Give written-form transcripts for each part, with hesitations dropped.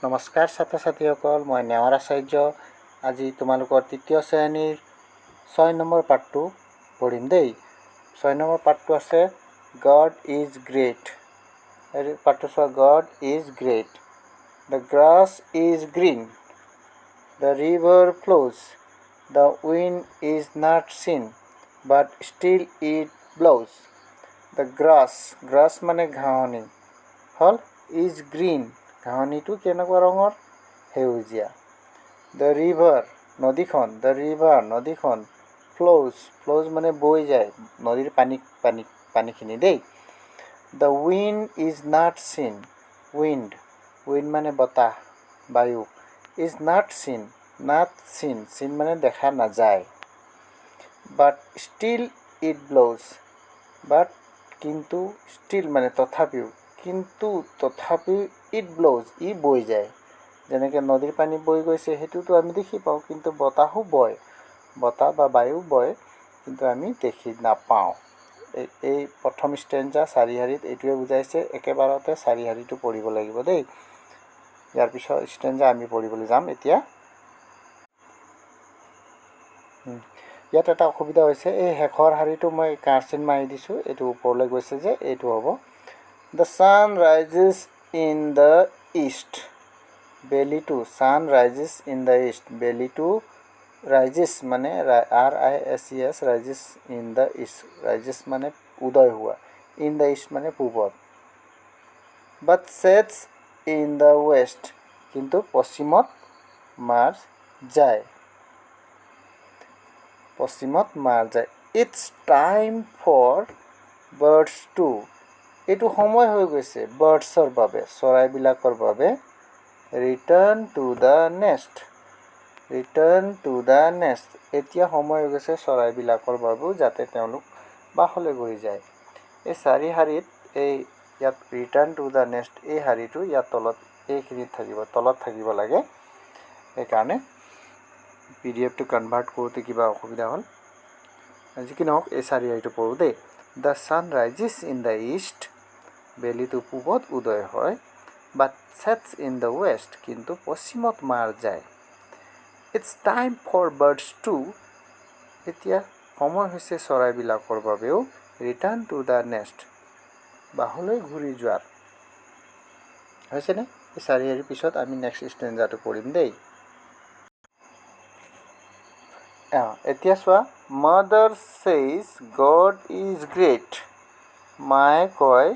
নমস্কাৰ ছাত্ৰ ছাত্ৰীসকল, মই নেৱাৰ আচাৰ্য। আজি তোমালোকৰ তৃতীয় শ্ৰেণীৰ 6 নম্বৰ পাঠটো পঢ়িম দেই। 6 নম্বৰ পাঠটো আছে গড is great. এই পাঠটো চোৱা, God is great. The grass is green, the river flows, the wind is not seen, but still it blows. The grass, grass মানে ঘাঁহনি হ'ল, is green, ঘাঁহনিটো কেনেকুৱা ৰঙৰ? সেউজীয়া। The river, নদীখন, the river নদীখন, ফ্ল'জ, ফ্ল'জ মানে বৈ যায়, নদীৰ পানী, পানী, পানীখিনি দেই। The wind is not seen, wind, wind মানে বতাহ, বায়ু, is not seen, not seen, seen মানে দেখা নাযায়, but still it blows, but কিন্তু, ষ্টিল মানে তথাপিও, কিন্তু তথাপিও it blows, ই বৈ যায়। যেনেকৈ নদীৰ পানী বৈ গৈছে সেইটোতো আমি দেখি পাওঁ, কিন্তু বতাহো বয়, বতাহ বা বায়ু বয়, কিন্তু আমি দেখি নাপাওঁ। এই প্ৰথম ষ্টেঞ্জা চাৰি শাৰীত এইটোৱে বুজাইছে। একেবাৰতে চাৰি শাৰীটো পঢ়িব লাগিব দেই। ইয়াৰ পিছত ষ্টেঞ্জা আমি পঢ়িবলৈ যাম এতিয়া। ইয়াত এটা অসুবিধা হৈছে, এই শেষৰ শাৰীটো মই কাঁড় চিন মাৰি দিছোঁ, এইটো ওপৰলৈ গৈছে যে এইটো হ'ব। The sun rises in the east, বেলিটো, sun rises in the east, বেলিটো ৰাইজেছ মানে R I S E S, rises in the east, rises মানে উদয় হোৱা, ইন the east মানে পূবত, but sets in the west, কিন্তু পশ্চিমত মাৰ যায়, পশ্চিমত মাৰ যায়। It's time for birds to, এইটো সময় হৈ গৈছে বাৰ্ডছৰ বাবে, চৰাইবিলাকৰ বাবে, return to the nest, return to the nest, এতিয়া সময় হৈ গৈছে চৰাইবিলাকৰ বাবেও যাতে তেওঁলোক বাসলৈ ঘূৰি যায়। এই চাৰি শাৰীত এই ইয়াত ৰিটাৰ্ণ টু the nest এই শাৰীটো ইয়াত তলত এইখিনিত থাকিব, তলত থাকিব লাগে। সেইকাৰণে পি ডি এফটো কনভাৰ্ট কৰোঁতে কিবা অসুবিধা হ'ল। যি কি নহওক, এই চাৰি শাৰীটো পঢ়োঁ দেই। The sun rises in the east, বেলিটো পূবত উদয় হয়, but sets in the west, কিন্তু পশ্চিমত মাৰ যায়। It's time for birds to, এতিয়া সময় হৈছে চৰাইবিলাকৰ বাবেও, ৰিটাৰ্ণ টু the nest, বাঁহলৈ ঘূৰি যোৱাৰ। হৈছেনে? এই চাৰি শাৰীৰ পিছত আমি নেক্সট ষ্টেঞ্জাটো পঢ়িম দেই। এতিয়া চোৱা, mother says God is great, মায়ে কয়,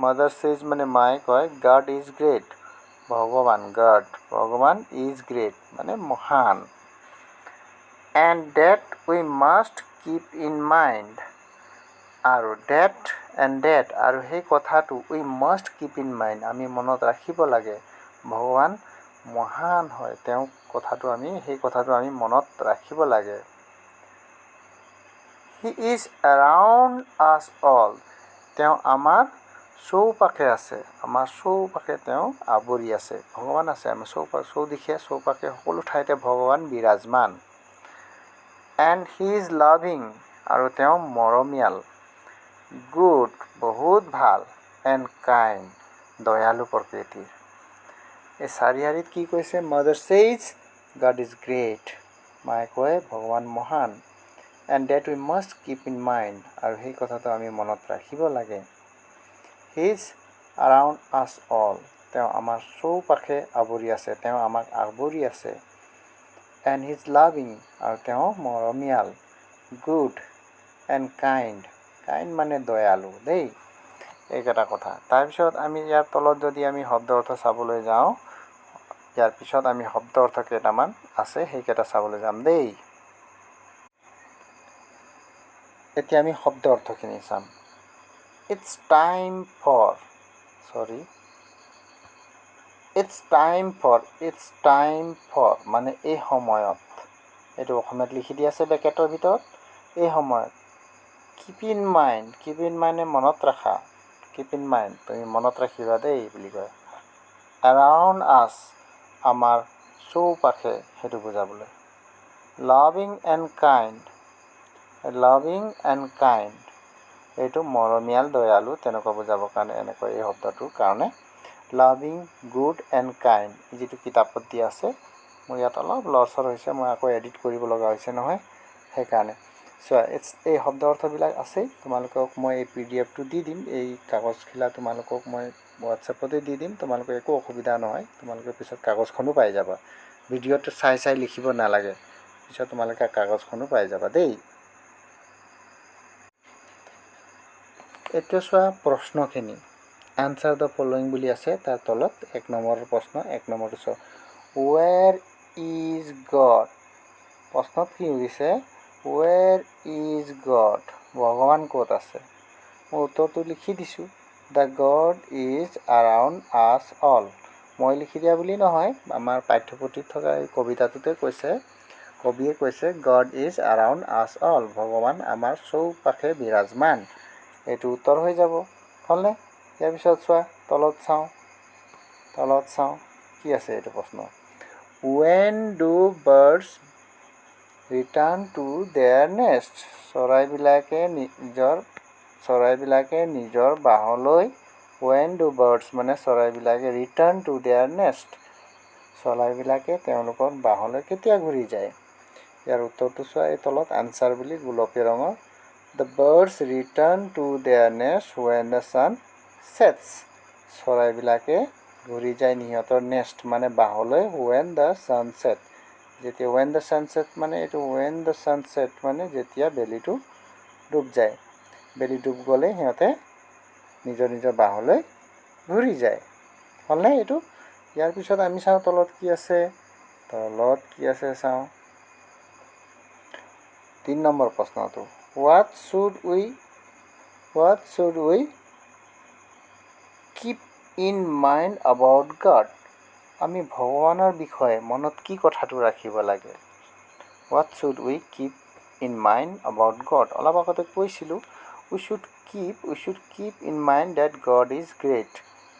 মাদাৰ চেইজ মানে মায়ে কয়, গড is great, ভগৱান, গড, ভগৱান is great মানে মহান। And that we must keep in mind, আৰু ডেট, এণ্ড ডেট আৰু সেই কথাটো we must keep in mind, আমি মনত ৰাখিব লাগে, ভগৱান মহান হয়, তেওঁ কথাটো আমি, সেই কথাটো আমি মনত ৰাখিব লাগে। He is around us all, তেওঁ আমাৰ চৌপাশে আছে, আমাৰ চৌপাশে তেওঁ আৱৰি আছে, ভগৱান আছে আমাৰ চৌদিশে, চৌপাশে সকলো ঠাইতে ভগৱান বিৰাজমান। এণ্ড he is লাভিং, আৰু তেওঁ মৰমীয়াল, গুড বহুত ভাল, এণ্ড কাইণ্ড দয়ালু প্ৰকৃতিৰ। এই চাৰি শাৰীত কি কৈছে? Mother says God is great, মায়ে কয় ভগৱান মহান, and that we must keep in mind, আৰু সেই কথাটো আমি মনত ৰাখিব লাগে। He is around us all, তেওঁ আমাৰ চৌপাশে আৱৰি আছে, তেওঁ আমাক আৱৰি আছে। এণ্ড he is লাভিং, আৰু তেওঁ মৰমীয়াল, গুড এণ্ড কাইণ্ড, কাইণ্ড মানে দয়ালু দেই। এইকেইটা কথা। তাৰপিছত আমি ইয়াৰ তলত যদি আমি শব্দ অৰ্থ চাবলৈ যাওঁ, ইয়াৰ পিছত আমি শব্দ অৰ্থ কেইটামান আছে সেইকেইটা চাবলৈ যাম দেই। এতিয়া আমি শব্দ অৰ্থখিনি চাম। It's time for, sorry, it's time for, it's time for মানে এই সময়ত, এইটো অসমীয়াত লিখি দিয়া আছে ব্ৰেকেটৰ ভিতৰত, এই সময়ত। Keep in mind, keep in মানে মনত ৰাখা, কিপ ইন মাইণ্ড তুমি মনত ৰাখিবা দেই বুলি কয়। এৰাউণ্ড আছ, আমাৰ চৌপাশে, সেইটো বুজাবলৈ। Loving and kind, loving and kind এইটো মৰমীয়াল, দয়ালু তেনেকুৱা বুজাবৰ কাৰণে এনেকুৱা এই শব্দটোৰ কাৰণে। Loving, good and kind. যিটো কিতাপত দিয়া আছে, মোৰ ইয়াত অলপ লৰচৰ হৈছে, মই আকৌ এডিট কৰিব লগা হৈছে নহয়, সেইকাৰণে। চোৱা, এই শব্দ অৰ্থবিলাক আছেই। তোমালোকক মই এই পিডিএফটো দি দিম। এই কাগজখিলা তোমালোকক মই হোৱাটছএপতে দি দিম। তোমালোকৰ একো অসুবিধা নহয়, তোমালোকে পিছত কাগজখনো পাই যাবা। ভিডিঅ'টো চাই চাই লিখিব নালাগে, পিছত তোমালোকে কাগজখনো পাই যাবা দেই। এতিয়া চোৱা প্ৰশ্নখিনি, আনচাৰ the following বুলি আছে। তাৰ তলত এক নম্বৰৰ প্ৰশ্ন, এক নম্বৰটো চোৱা, Where is God? প্ৰশ্নত কি সুধিছে? Where is God? ভগৱান ক'ত আছে? মই উত্তৰটো লিখি দিছোঁ, The God is around us all. মই লিখি দিয়া বুলি নহয়, আমাৰ পাঠ্যপুথিত থকা এই কবিতাটোতে কৈছে, কবিয়ে কৈছে, God is around us all. ভগৱান আমাৰ চৌপাশে বিৰাজমান। এইটো উত্তৰ হৈ যাব। হ'লনে? ইয়াৰ পিছত চোৱা, তলত চাওঁ, তলত চাওঁ কি আছে। এইটো প্ৰশ্ন, When do birds return to their nest? চৰাইবিলাকে নিজৰ বাঁহলৈ, when do birds মানে চৰাইবিলাকে, ৰিটাৰ্ণ টু there nest, চৰাইবিলাকে তেওঁলোকৰ বাঁহলৈ কেতিয়া ঘূৰি যায়? ইয়াৰ উত্তৰটো চোৱা, এই তলত আনচাৰ বুলি গোলপীয়া ৰঙৰ, The birds return to their nest when the sun sets. চৰাইবিলাকে ঘূৰি যায় সিহঁতৰ নেষ্ট মানে বাঁহলৈ when the San set, যেতিয়া, when the sunset মানে এইটো, when the sunset মানে যেতিয়া বেলিটো ডুব যায়। বেলি ডুব গ'লে সিহঁতে নিজৰ নিজৰ বাঁহলৈ ঘূৰি যায়। হ'লনে এইটো? ইয়াৰ পিছত আমি চাওঁ তলত কি আছে। তলত কি আছে চাওঁ। তিনি নম্বৰ প্ৰশ্নটো, What should we keep in mind about God? আমি ভগৱানৰ বিষয়ে মনত কি কথাটো ৰাখিব লাগে? What should we keep in mind about God? অলপ আগতে কৈছিলোঁ, we should keep in mind that God is great.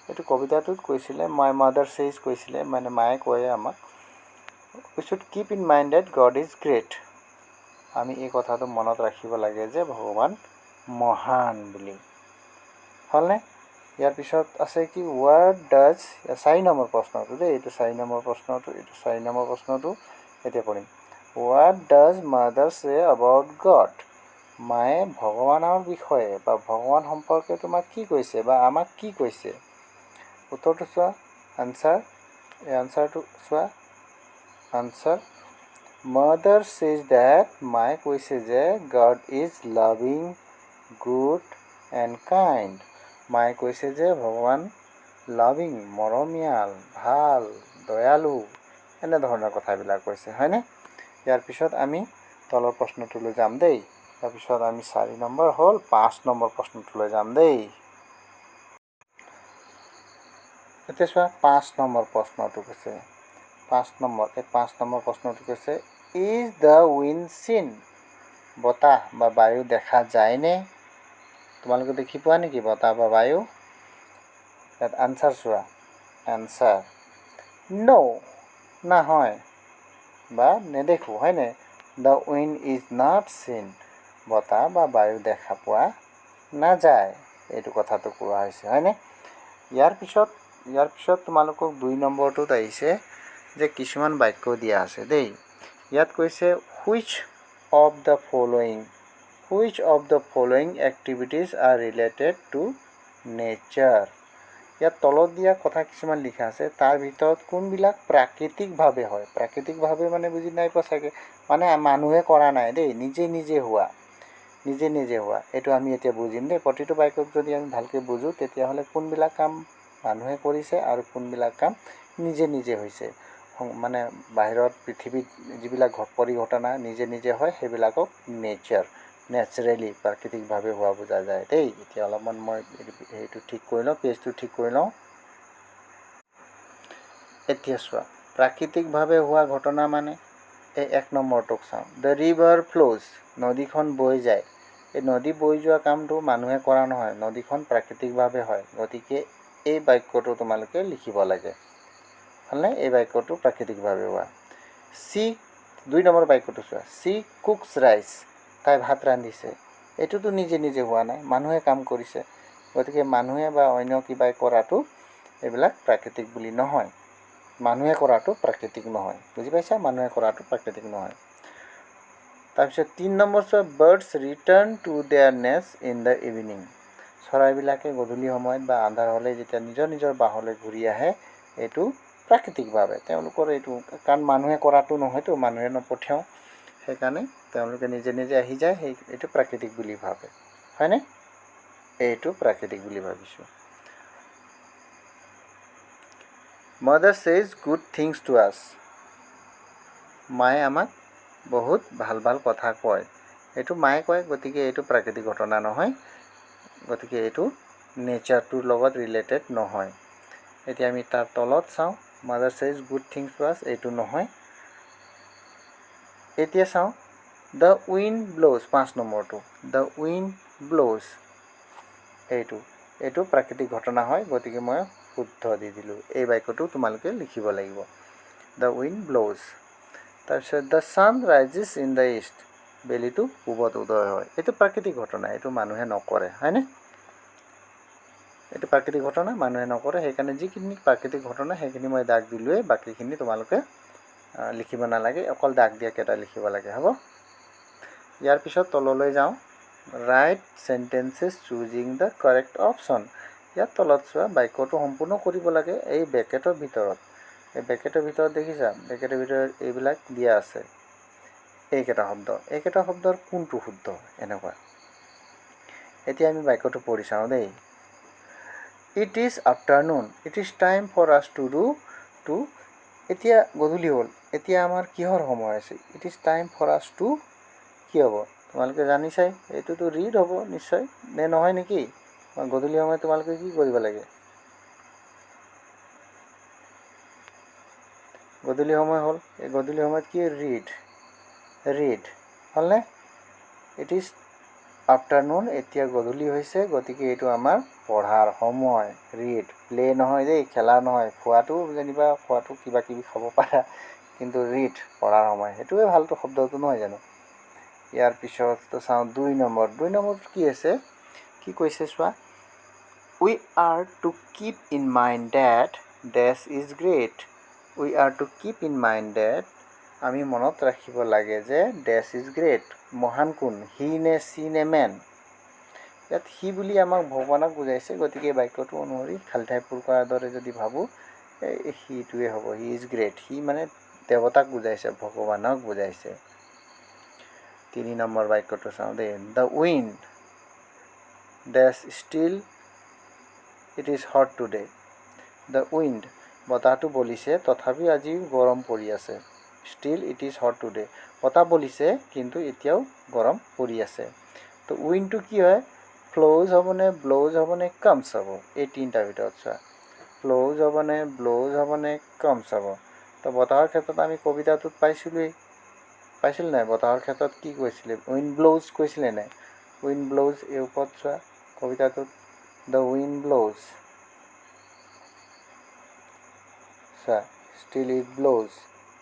এইটো কবিতাটোত কৈছিলে, my mother says কৈছিলে, মানে মায়ে কয় আমাক, we should keep in mind that God is great. আমি এই কথাটো মনত ৰাখিব লাগে যে ভগৱান মহান বুলি। হ'লনে? ইয়াৰ পিছত আছে কি? What does, চাৰি নম্বৰ প্ৰশ্নটো দেই এইটো, চাৰি নম্বৰ প্ৰশ্নটো এইটো, চাৰি নম্বৰ প্ৰশ্নটো এতিয়া পঢ়িম। What does mother say about God? মায়ে ভগৱানৰ বিষয়ে বা ভগৱান সম্পৰ্কে তোমাক কি কৈছে বা আমাক কি কৈছে? উত্তৰটো চোৱা, আনচাৰ, এই আনচাৰটো চোৱা। আনচাৰ, mother says that, মায়ে কৈছে যে, God is loving, good and kind. মায়ে কৈছে যে ভগৱান লাভিং, মৰমীয়াল, ভাল, দয়ালু, এনেধৰণৰ কথাবিলাক কৈছে, হয়নে? ইয়াৰ পিছত আমি তলৰ প্ৰশ্নটোলৈ যাম দেই। তাৰপিছত আমি চাৰি নম্বৰ হ'ল, পাঁচ নম্বৰ প্ৰশ্নটোলৈ যাম দেই। এতিয়া চোৱা, পাঁচ নম্বৰ প্ৰশ্নটো কৈছে, পাঁচ নম্বৰ, এই পাঁচ নম্বৰ প্ৰশ্নটো কৈছে, Is the wind seen? বতাহ বা বায়ু দেখা যায়নে? তোমালোকে দেখি পোৱা নেকি বতাহ বা বায়ু? ইয়াত আনচাৰ চোৱা, আনচাৰ, ন', নহয় বা নেদেখোঁ, হয়নে? The wind is not seen. বতাহ বা বায়ু দেখা পোৱা নাযায়, এইটো কথাটো কোৱা হৈছে, হয়নে? ইয়াৰ পিছত তোমালোকক দুই নম্বৰটোত আহিছে যে কিছুমান বাক্য দিয়া আছে দেই। ইয়াত কৈছে, Which of the following activities are related to nature? ইয়াত তলত দিয়া কথা কিছুমান লিখা আছে, তাৰ ভিতৰত কোনবিলাক প্ৰাকৃতিকভাৱে হয়? প্ৰাকৃতিকভাৱে মানে বুজি নাই পোৱা চাগে, মানে মানুহে কৰা নাই দেই, নিজে নিজে হোৱা, নিজে নিজে হোৱা। এইটো আমি এতিয়া বুজিম দেই। প্ৰতিটো বাক্যক যদি আমি ভালকৈ বুজোঁ, তেতিয়াহ'লে কোনবিলাক কাম মানুহে কৰিছে আৰু কোনবিলাক কাম নিজে নিজে হৈছে, মানে বাহিৰত পৃথিৱীত যিবিলাক পৰিঘটনা নিজে নিজে হয়, সেইবিলাকক নেচাৰ, নেচাৰেলি, প্ৰাকৃতিকভাৱে হোৱা বুজা যায় দেই। এতিয়া অলপমান মই সেইটো ঠিক কৰি লওঁ, পেজটো ঠিক কৰি লওঁ। এতিয়া চোৱা, প্ৰাকৃতিকভাৱে হোৱা ঘটনা মানে এই এক নম্বৰটোক চাওঁ। The river flows. নদীখন বৈ যায়। এই নদী বৈ যোৱা কামটো মানুহে কৰা নহয়, নদীখন প্ৰাকৃতিকভাৱে হয়। গতিকে এই বাক্যটো তোমালোকে লিখিব লাগে। হ'লনে? এই বাক্যটো প্ৰাকৃতিকভাৱে হোৱা। চি, দুই নম্বৰ বাক্যটো চোৱা, She cooks rice. তাই ভাত ৰান্ধিছে। এইটোতো নিজে নিজে হোৱা নাই, মানুহে কাম কৰিছে। গতিকে মানুহে বা অন্য কিবাই কৰাটো এইবিলাক প্ৰাকৃতিক বুলি নহয়। মানুহে কৰাটো প্ৰাকৃতিক নহয়। বুজি পাইছা? মানুহে কৰাটো প্ৰাকৃতিক নহয়। তাৰপিছত 3 নম্বৰ চোৱা, birds return to their nest in the evening. চৰাইবিলাকে গধূলি সময়ত বা আন্ধাৰ হ'লে যেতিয়া নিজৰ নিজৰ বাঁহলৈ ঘূৰি আহে, এইটো প্ৰাকৃতিকভাৱে তেওঁলোকৰ এইটো, কাৰণ মানুহে কৰাটো নহয়তো, মানুহে নপঠিয়াওঁ, সেইকাৰণে তেওঁলোকে নিজে নিজে আহি যায়। সেই এইটো প্ৰাকৃতিক বুলি ভাবে, হয়নে? এইটো প্ৰাকৃতিক বুলি ভাবিছোঁ। Mother says good things to us. মায়ে আমাক বহুত ভাল ভাল কথা কয়। এইটো মায়ে কয়, গতিকে এইটো প্ৰাকৃতিক ঘটনা নহয়, গতিকে এইটো নেচাৰটোৰ লগত ৰিলেটেড নহয়। এতিয়া আমি তাৰ তলত চাওঁ, mother says good things to us, এইটো নহয়। এতিয়া চাওঁ the wind blows, 5 নম্বৰটো, the wind blows, এইটো প্ৰাকৃতিক ঘটনা হয়, গতিকে মই শুদ্ধ দি দিলোঁ। এই বাক্যটো তোমালোকে লিখিব লাগিব, the wind blows. তাৰপিছত the sun rises in the east, বেলিটো পূবত উদয় হয়। এইটো প্ৰাকৃতিক ঘটনা, এইটো মানুহে নকৰে, হয়নে? এইটো প্ৰাকৃতিক ঘটনা, মানুহে নকৰে, সেইকাৰণে যিখিনি প্ৰাকৃতিক ঘটনা সেইখিনি মই দাগ দিলোঁৱেই, বাকীখিনি তোমালোকে লিখিব নালাগে, অকল দাগ দিয়া কেইটা লিখিব লাগে, হ'ব? ইয়াৰ পিছত তললৈ যাওঁ, write sentences choosing the correct option. ইয়াত তলত চোৱা, বাক্যটো সম্পূৰ্ণ কৰিব লাগে এই ব্ৰেকেটৰ ভিতৰত। এই ব্ৰেকেটৰ ভিতৰত দেখিছা, ব্ৰেকেটৰ ভিতৰত এইবিলাক দিয়া আছে, এইকেইটা শব্দ, এইকেইটা শব্দৰ কোনটো শুদ্ধ, এনেকুৱা। এতিয়া আমি বাক্যটো পঢ়ি চাওঁ দেই। It is afternoon, it is time for us to do to. এতিয়া গধূলি হ'ল, এতিয়া আমাৰ কিহৰ সময় আছে? It is time for us to কি হ'ব? তোমালোকে জানিছাই, এইটোতো ৰিড হ'ব নিশ্চয়, নে নহয় নেকি? গধূলি সময়ত তোমালোকে কি কৰিব লাগে? গধূলি সময় হ'ল, এই গধূলি সময়ত কি? ৰিড, ৰিড হ'লনে? It is afternoon, এতিয়া গধূলি হৈছে, গতিকে এইটো আমাৰ পঢ়াৰ সময়। ৰিড, প্লে নহয় দেই, খেলা নহয়, খোৱাটো যেনিবা খোৱাটো কিবা কিবি খাব পাৰা, কিন্তু ৰিড পঢ়াৰ সময়, সেইটোৱে ভালটো শব্দটো নহয় জানো? ইয়াৰ পিছত চাওঁ 2 নম্বৰ। 2 নম্বৰটো কি আছে, কি কৈছে চোৱা, we are to keep in mind that dash is great. We are to keep in mind that, আমি মনত ৰাখিব লাগে যে ডেছ is great. মহান কোন, হি নে চি নে মেন? ইয়াত হি বুলি আমাক ভগৱানক বুজাইছে, গতিকে বাক্যটো অনুসৰি খালী ঠাই পূৰ কৰাৰ দৰে যদি ভাবোঁ, এই সিটোৱে হ'ব, he is great. হি মানে দেৱতাক বুজাইছে, ভগৱানক বুজাইছে। 3 নম্বৰ বাক্যটো চাওঁ দেই, the wind dash still it is hot today. The wind, বতাহটো বলিছে, তথাপিও আজি গৰম পৰি আছে। Still it is hot today, বতাহ বলিছে কিন্তু এতিয়াও গৰম পৰি আছে। তো উইণ্ডটো কি হয়, ফ্ল'জ হ'বনে, ব্ল'জ হ'বনে, কামছ হ'ব? এই তিনিটাৰ ভিতৰত চোৱা, ফ্ল'জ হ'বনে, ব্ল'জ হ'বনে, কামছ হ'ব? তো বতাহৰ ক্ষেত্ৰত আমি কবিতাটোত পাইছিলোঁৱেই, পাইছিলোঁ নাই? বতাহৰ ক্ষেত্ৰত কি কৈছিলে? উইণ্ড ব্ল'জ কৈছিলে নাই? উইণ্ড ব্ল'জ, এই ওপৰত চোৱা কবিতাটোত, the wind blows, চোৱা ষ্টিল it blows,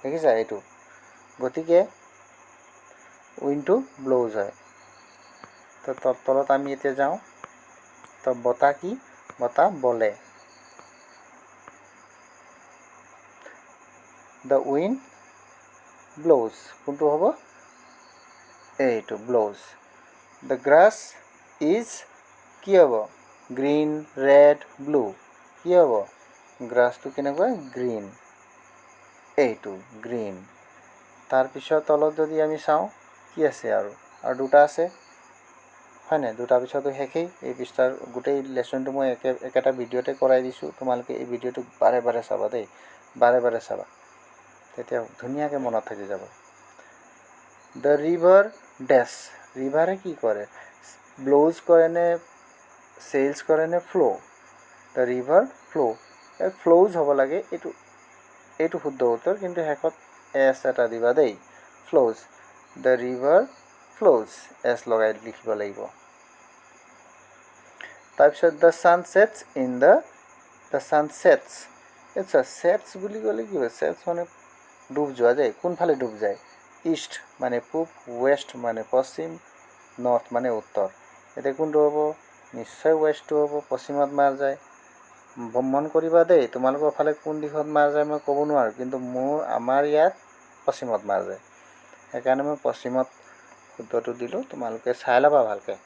দেখিছা এইটো? গতিকে উইণ্ডটো ব্ল'জ হয়। তো তলত আমি এতিয়া যাওঁ, তো বতাহ কি? বতাহ বলে, the wind blows, কোনটো হ'ব? এইটো ব্ল'জ। The grass is কি হ'ব? গ্ৰীণ, ৰেড, ব্লু, কি হ'ব? গ্ৰাছটো কেনেকুৱা? গ্ৰীণ, এইটো গ্ৰীণ। তাৰপিছত তলত যদি আমি চাওঁ কি আছে, আৰু আৰু দুটা আছে, হয় নাই? দুটা পিছতো শেষেই। এই পৃষ্ঠাৰ গোটেই লেচনটো মই একেটা ভিডিঅ'তে কৰাই দিছোঁ, তোমালোকে এই ভিডিঅ'টো বাৰে বাৰে চাবা দেই, বাৰে বাৰে চাবা, তেতিয়া ধুনীয়াকৈ মনত থাকি যাব। The river ডেছ, ৰিভাৰে কি কৰে? ব্ল'জ কৰে নে চেইলছ কৰে নে ফ্ল'? The river flaw', এই ফ্ল'জ হ'ব লাগে, এইটো শুদ্ধ উত্তৰ, কিন্তু শেষত এছ এটা দিবা দেই, flows, the river flows, S লগাই লিখিব লাগিব। তাৰপিছত the sun sets in the, the sun sets, আচ্ছা ছেটছ বুলি ক'লে কি হয়? ছেটছ মানে ডুব যোৱা যায়, কোনফালে ডুব যায়? ইষ্ট মানে পূব, ৱেষ্ট মানে পশ্চিম, নৰ্থ মানে উত্তৰ। এতিয়া কোনটো হ'ব? নিশ্চয় ৱেষ্টটো হ'ব, পশ্চিমত মাৰ যায়। মন কৰিবা দেই, তোমালোকৰ ফালে কোন দিশত মাৰ যায় মই ক'ব নোৱাৰোঁ, কিন্তু আমাৰ ইয়াত পশ্চিমত মাৰ যায়। সেইকাৰণে মই পশ্চিমত শুদ্ধটো দিলোঁ। তোমালোকে চাই ল'বা ভালকৈ।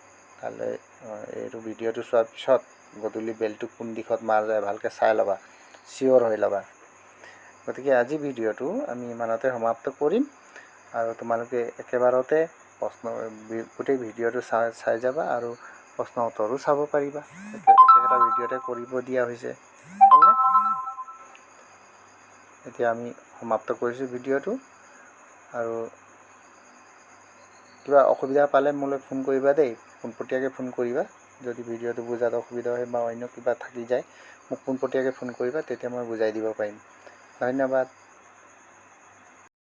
কাইলৈ এইটো ভিডিঅ'টো চোৱাৰ পিছত গধূলি বেলটো কোন দিশত মাৰ যায় ভালকৈ চাই ল'বা, চিয়'ৰ হৈ ল'বা। গতিকে আজি ভিডিঅ'টো আমি ইমানতে সমাপ্ত কৰিম আৰু তোমালোকে একেবাৰতে প্ৰশ্ন গোটেই ভিডিঅ'টো চাই চাই যাবা আৰু প্ৰশ্ন উত্তৰো চাব পাৰিবা। একেটা ভিডিঅ'তে কৰিব দিয়া হৈছে, হ'লনে? এতিয়া আমি সমাপ্ত কৰিছোঁ ভিডিঅ'টো। আৰু কিবা অসুবিধা পালে মোলৈ ফোন কৰিবা দেই, পোনপটীয়াকৈ ফোন কৰিবা। যদি ভিডিঅ'টো বুজাত অসুবিধা হয় বা অন্য কিবা থাকি যায়, মোক পোনপটীয়াকৈ ফোন কৰিবা, তেতিয়া মই বুজাই দিব পাৰিম। ধন্যবাদ।